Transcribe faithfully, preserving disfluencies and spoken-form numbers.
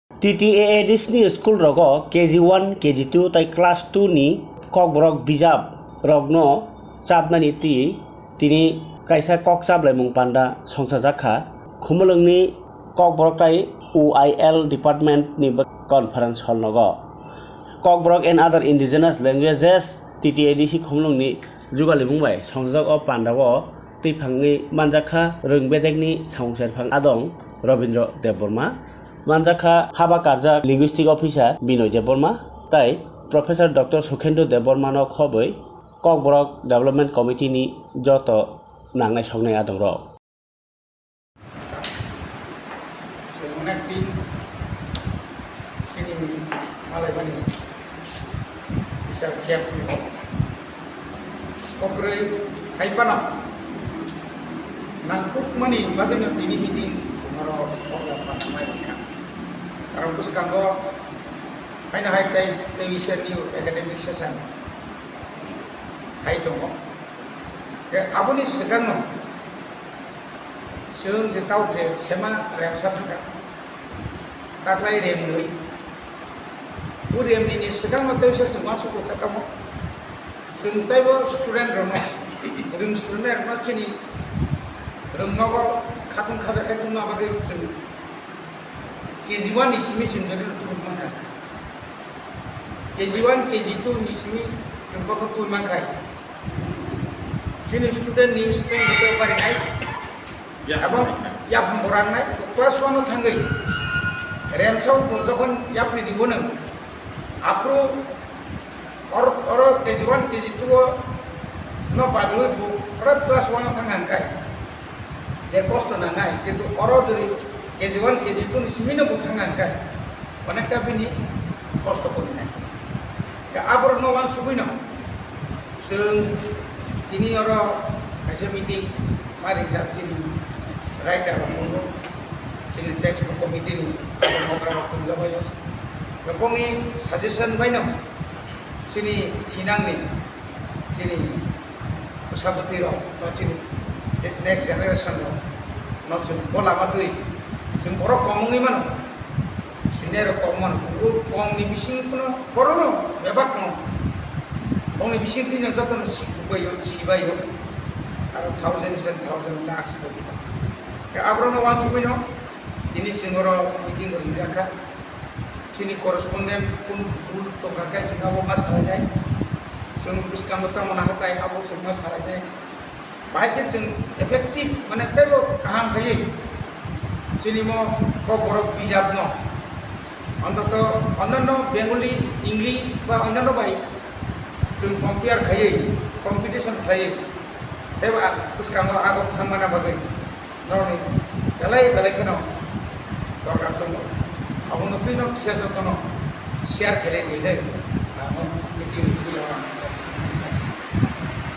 T T A A D C ni school rogo K G one, K G two tai class two ni Kokborok bijap rokno chapnani twi tini kaisa kok chaplaimung panda songchajak kha. Khumulwngni Kokborok tai O I L department ni conference hall nogo. Kokborok and other indigenous languages T T A D C Khumulwngni jugalimung bai songchajak o panda o twi phangwi manjak kha rwng bedekni samung serphang adong Robindra Debbarma. Manjakha haba karjak linguistic officer Binoy Debbarma tai Professor Doctor Sukhendra Debbarma no khobwi Kokborok Development Committee ni joto nangnai soknai adongrok. Sini malaibani bisa kiap kokroi hai pano nangkukmani bagwino tini meeting chwngno program panamai rikha. Karon bwskango haino hai tei tei ise new academic session hai tongo. Tei aboni swkangno chwng je tau je sema remsa thangkha. Taklai remnwi. O remnini swkangno tei se chwng uansukgo khe tamo. Chwng teibo student rokno, rwng swrwngnairokno chini rwngnogo khatung khaja khe tongma bagwi chwng K G one ni simi chwng jodi tubui mankha. K G one, K G two ni simi chwng bono tubui mankha. Chini student ni student ni tei bari nai. Abo yaphang bo rang nai, class one o thangwi. Remsa o bo jokhon yapri di bono. Aphuru or, oro K G one, K G two o no badrwi bo oro class one o thang hang kai. Je kosto nangnai, kintu oro jodi K G one, K G two ni simi no bo thang hang kai. Onekta bini kosto komi nai. Ka aboro no wansugwi no. Chwng tini oro kaisa meeting ma ringjak chini writer rok phungo, chini text book committee ni abo okra rok phunjabaio. Bongni suggestion baino chini thinangni chini bwsabwtwi rok ba chini je next generation rok no chwng bo lama twi chwng borok kom wngwi mano. Senior rok kom mano, o kom ni bising no borok no bebak no. Bongni bising twi no joto no sikhubaio, sibaio. Aro thousands and thousands, lakhs bai kha. Khe aborok no wansugwi no tini chwng oro meeting bo ringjak kha. Chini correspondent kun bul tongkha khe chwng abo ma salainai. Chwng bwskango tamo naha tai abo chwng ma salainai. Bahai khe chwng effective, mane teibo kaham khaiwi chini mo Kokborok bijapno, ontoto onno Bengali, English ba onno bai chwng compare khaiwi, competition khlaiwi, teibo a-, bwskango agok thangmana bagwi norokni belai belai kheno dorkar tongo. Abono twino kisa jotono share khlai di hinwi, ah, meeting ni bisingo ang